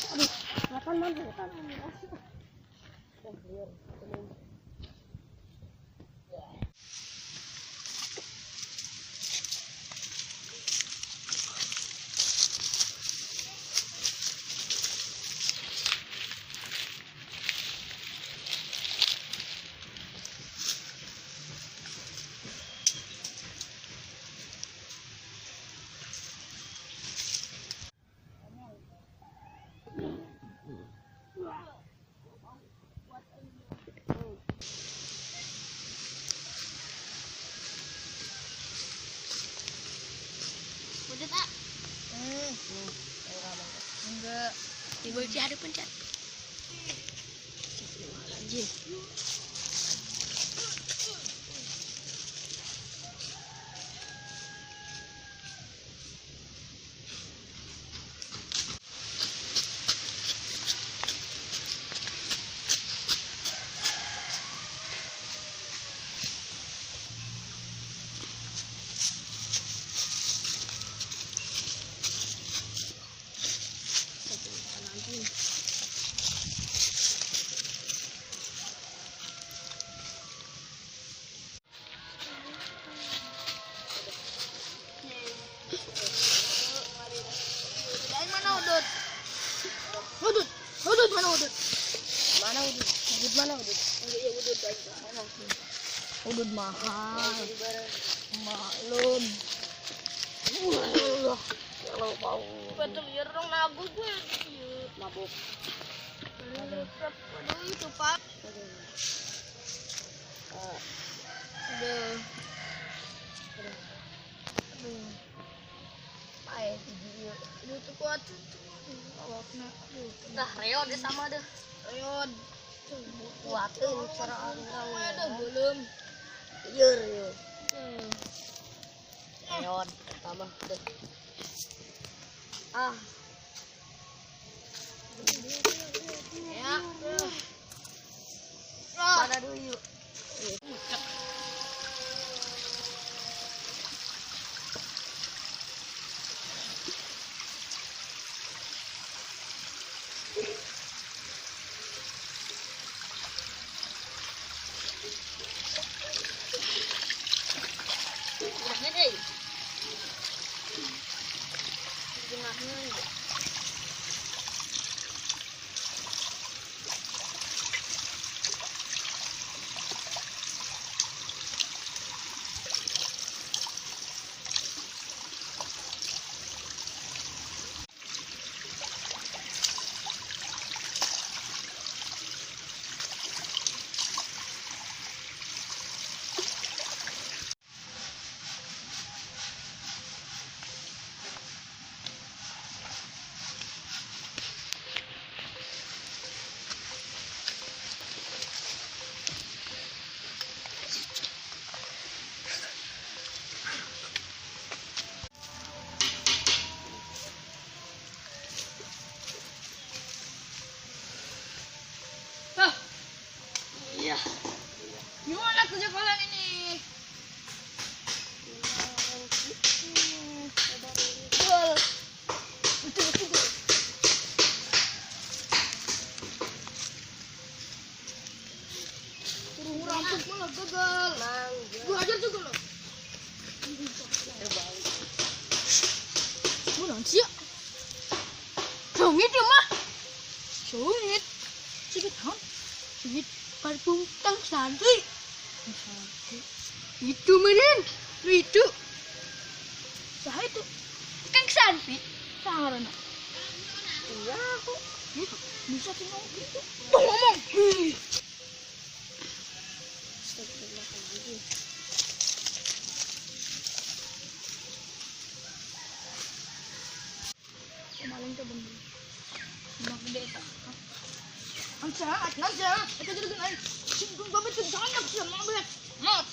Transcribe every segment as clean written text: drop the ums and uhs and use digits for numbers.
Aduh, makan mana kan? Enggak. Tiba di hadapan cat. Anjir. Hudud mana hudud? Mana hudud? Hudud mana hudud? Iya hudud aja. Mana? Hudud mahal. Maklum. Kalau mau. Betul ya orang nago gue. Mabuk. Aduh itu pak. Aduh. Aduh. Pae. Aduh tuh kuat tuh. Awakna. Dah reod sama deh. Reod. Kuateun cara orang. Aduh belum. Iya reod. Reod pertama deh. Ah. Ya. Mana dulu? Tengahnya deh. Tengahnya. Iya. Gimana kerja kalian ini? Betul. Suruh ngerampok malah gagal. Gua ajar juga loh. Gua nanti ya. Songit ya mah. Songit. Sikit kan? Songit. Parfum tang santri. Itu meren, itu. Sah itu. Kang santri. Sarana. Iya aku. Bisa sih ngomong gitu. Tuh ngomong. Astagfirullahaladzim. Kemarin tuh bener. Mak gede tak. Angsa, angsa, itu jadi kan, singgung banget tuh jangan sih, mau beli, mat.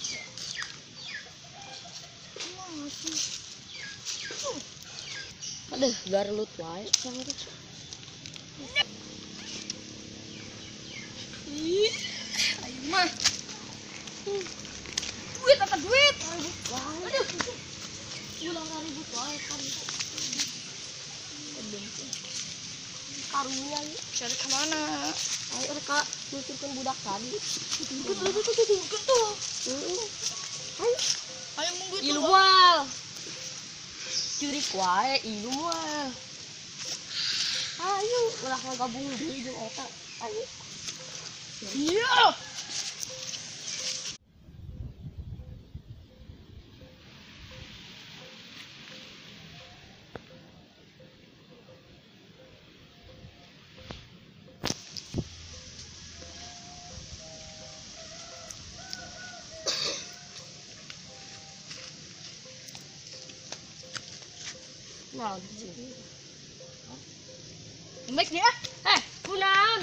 Aduh, garlut wae sama tuh. Ih, ayo mah. Duit apa duit? Karunya ieu. Cari ke mana? Ayo rek ka nuturkeun budak tadi. Gitu gitu gitu gitu. Heeh. Ayo. Ayo munggu Ilu moal. Ceurik wae ilu moal. Ayo ulah ngagabung deui jeung eta. Ayo. Iya. Nah, gitu. Baik dia. Eh, kunaon?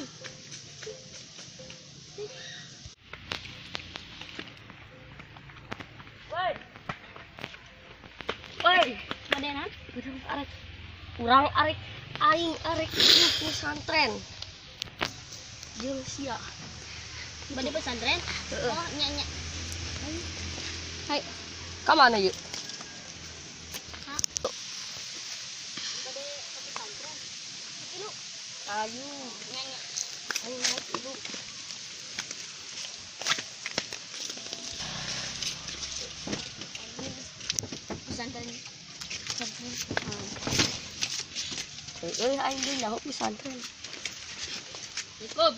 Woi. Woi, Badenan? urang arek. Urang arek aing arek ieu pesantren. Jeung sia. Bade pesantren? Heeh. Oh, nya nya. Hai. Ka mana yeuh? Hah? Bade ke pesantren. Ilu, Ayo, nya nya. ayo naik dulu. Pesantren. Pesantren. Euy, aing deui nyaho pesantren. Assalamualaikum.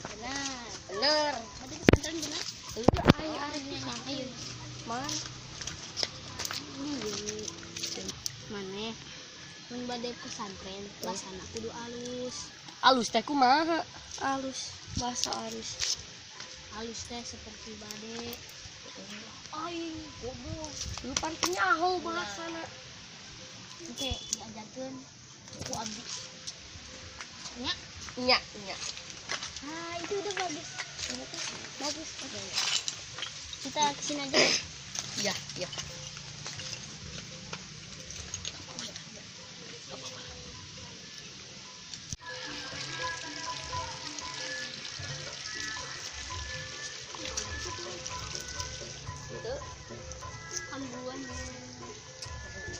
Benar. Bener. Bade pesantren benar. Euy, aing arek pesantren. Ayo. Man, Maneh mun bade pesantren bahasana kudu alus. Alus teh kumaha? Alus, bahasa alus. Alus teh seperti bade. Aing goblok. Lu pan nyaho bahasana. Oke, diajarkeun ku abdi. Nya. Nya, nya. Ah, itu udah bagus. Ini tuh bagus. Oke. Kita kesini aja. Iya, iya. Ambuan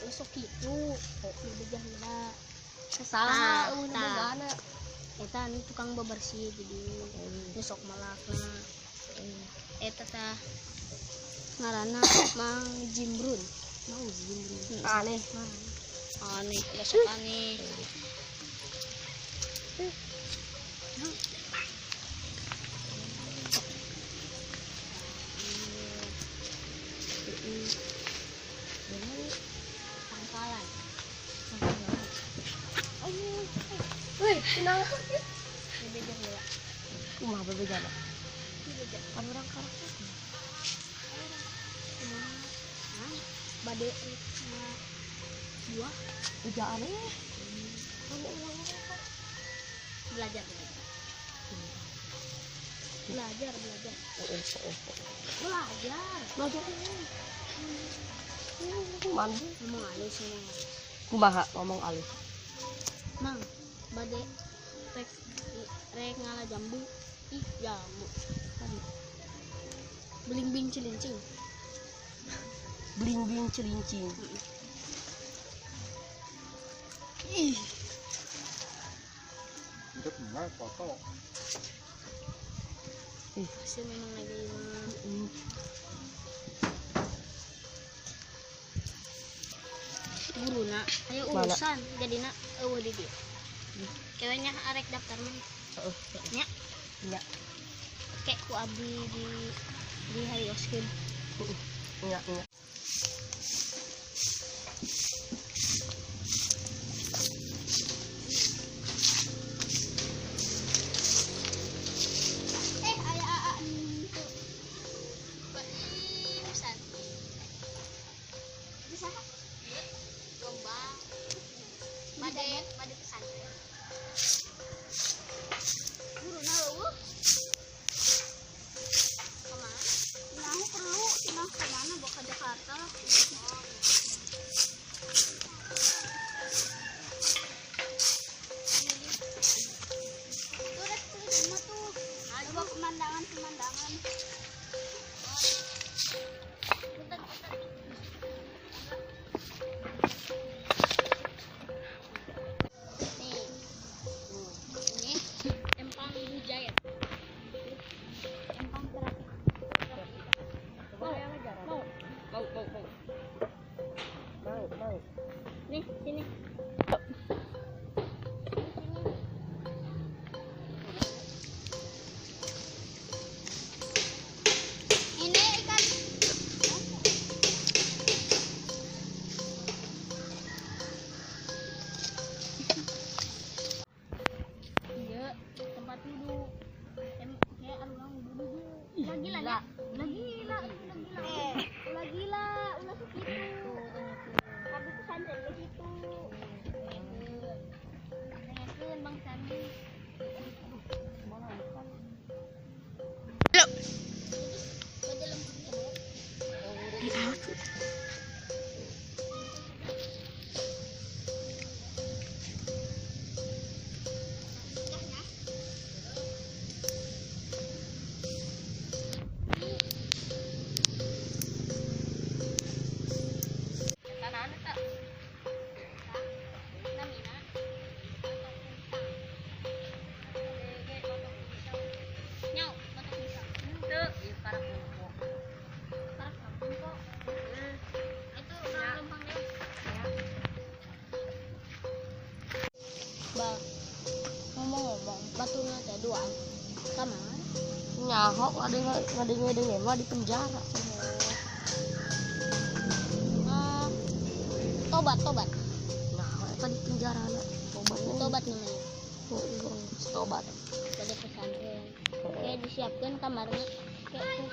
besok itu bebejah heula. Saha Tah, eueuh nu tah. bogana? Eta nu tukang bebersih jadi nu sok malakna. Eta tah ngaranna Mang Jimbrun. Mang Jimbrun. Aneh. Aneh, besok aneh. Pangkalan. Woi, kunaon? Bebejah heula. Kumaha bebejana? Bebejah. Pan urang karakter. Kumaha? Bade buah Udah aneh. Anu urang belajar belajar. Belajar belajar. Belajar. Belajar. Man. Ngomong halus ngomong halus. Kumaha ngomong alus? Mang, bade rek rek ngala jambu. Ih, jambu. Belimbing cilincing. Belimbing celincing. Ih, Itu benar foto. Pasti memang lagi mah. Guruna, ayo Mana? urusan jadina eueuh di dieu. Kewenya arek daftar mah. Heeh. Nya, Nya, kek ku abdi di harioskeun. nya, nya. Eh, aya aa henteu. Pisan. Bisa. Lomba. Bade bade pesantren. Guruna eueuh. Kemana? Nah, perlu, nah kemana bawa ke Jakarta? Ulah gila ya. Ulah gila, ulah gila. Ulah gila, ulah segitu. Tapi pesantren ke situ. Dengekeun Bang Sandi. Ngomong-ngomong, batuna teh dua sama nyaho ngadenge-denge mah di penjara. Tobat, tobat. Nyaho eta di penjara na. Tobat. Tobat namanya. Tobat. Pada pesantren. Kayak disiapkan kamarnya kayak tuh.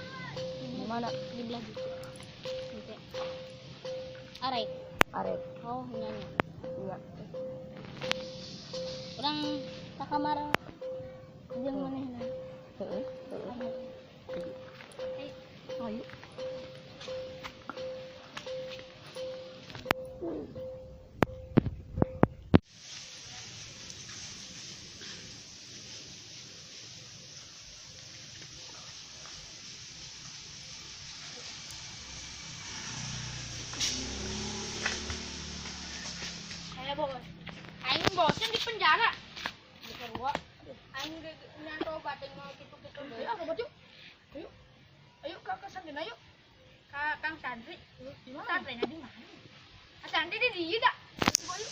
Di mana? Di belah situ. Oke. Arek. Arek. Oh, nyanyi. Iya. Orang ke kamar jeung manehna. Heeh, heeh. Ayo. Saya bos. Aing bosen di penjara. Aing nyantobat mau gitu-gitu. Ayo, obat yuk. Ayo. Ayo ke Sandri ayo. Ke Kang Sandri. Di mana? Sandrinya di mana? Ah, Sandri di dieu dak. Ayo.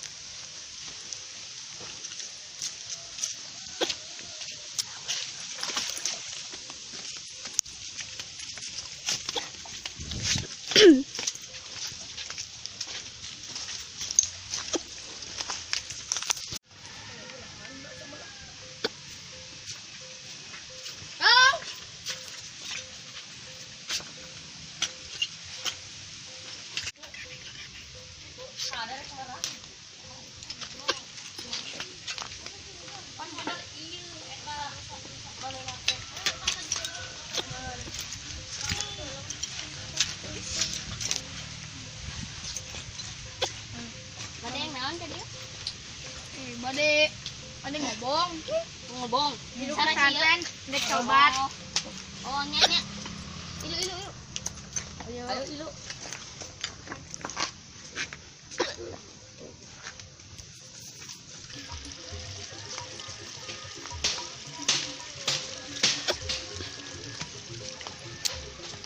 Bade, bade ngobong, Ngobong. di pesantren, nek cobat. Oh, nya nya. Ilu ilu ilu. Ayo, ayo ilu.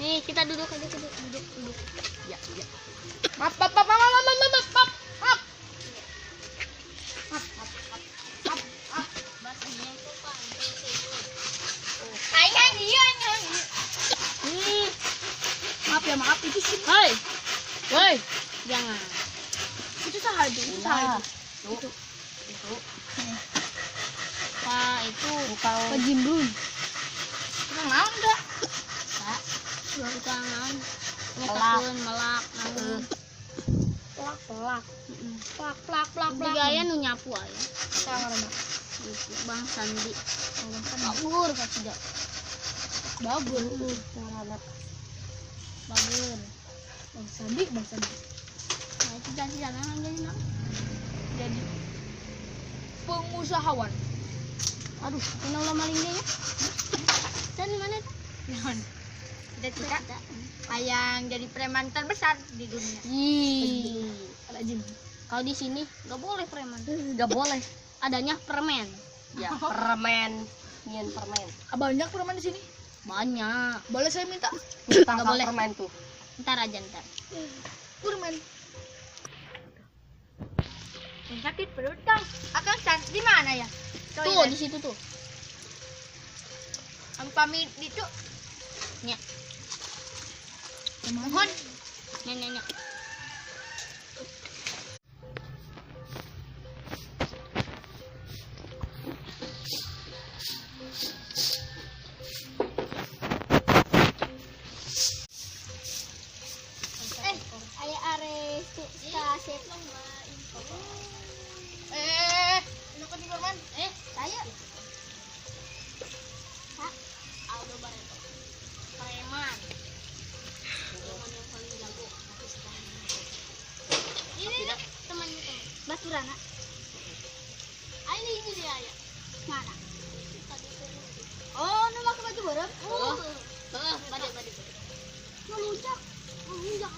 Nih, kita duduk aja, duduk, duduk, duduk. Ya, ya. Maaf, maaf, maaf, maaf, maaf, maaf, maaf, maaf. Maaf ya, maaf itu sih. Hei. Woi, Jangan. itu saha itu, itu saha itu. Itu. Itu. Pak, itu Tukang Pak Jimbrun. Tukang naon enggak? Pak. Tukang naon? Nyetakeun melak naon. Pelak, pelak. Plak plak plak plak. Digaya nu nyapu aya. Saha ngaranna? Bang Sandi. Bagur pasti dah. Bagur. Ngaranna. Bagur. Bang Sandi, Bang Sandi. Nah, itu cita-cita jadi naon? Jadi pengusahawan. Aduh, kena ulah maling dia ya. Dan mana itu? Naon? Cita-cita hayang jadi preman terbesar di dunia. Ih. Rajin. Kalau di sini nggak boleh preman. Enggak boleh. Adanya permen. Ya, permen. Nyen permen. Banyak preman di sini. Banyak. Boleh saya minta? Tangkap boleh. permen tuh. Ntar aja ntar. Permen. Sakit perut dong. Akang Sandi di mana ya? Tuh di situ tuh. Ang pamit dito. Nya. Mohon. Nya nya nya. Ngelunjak. Ngelunjak.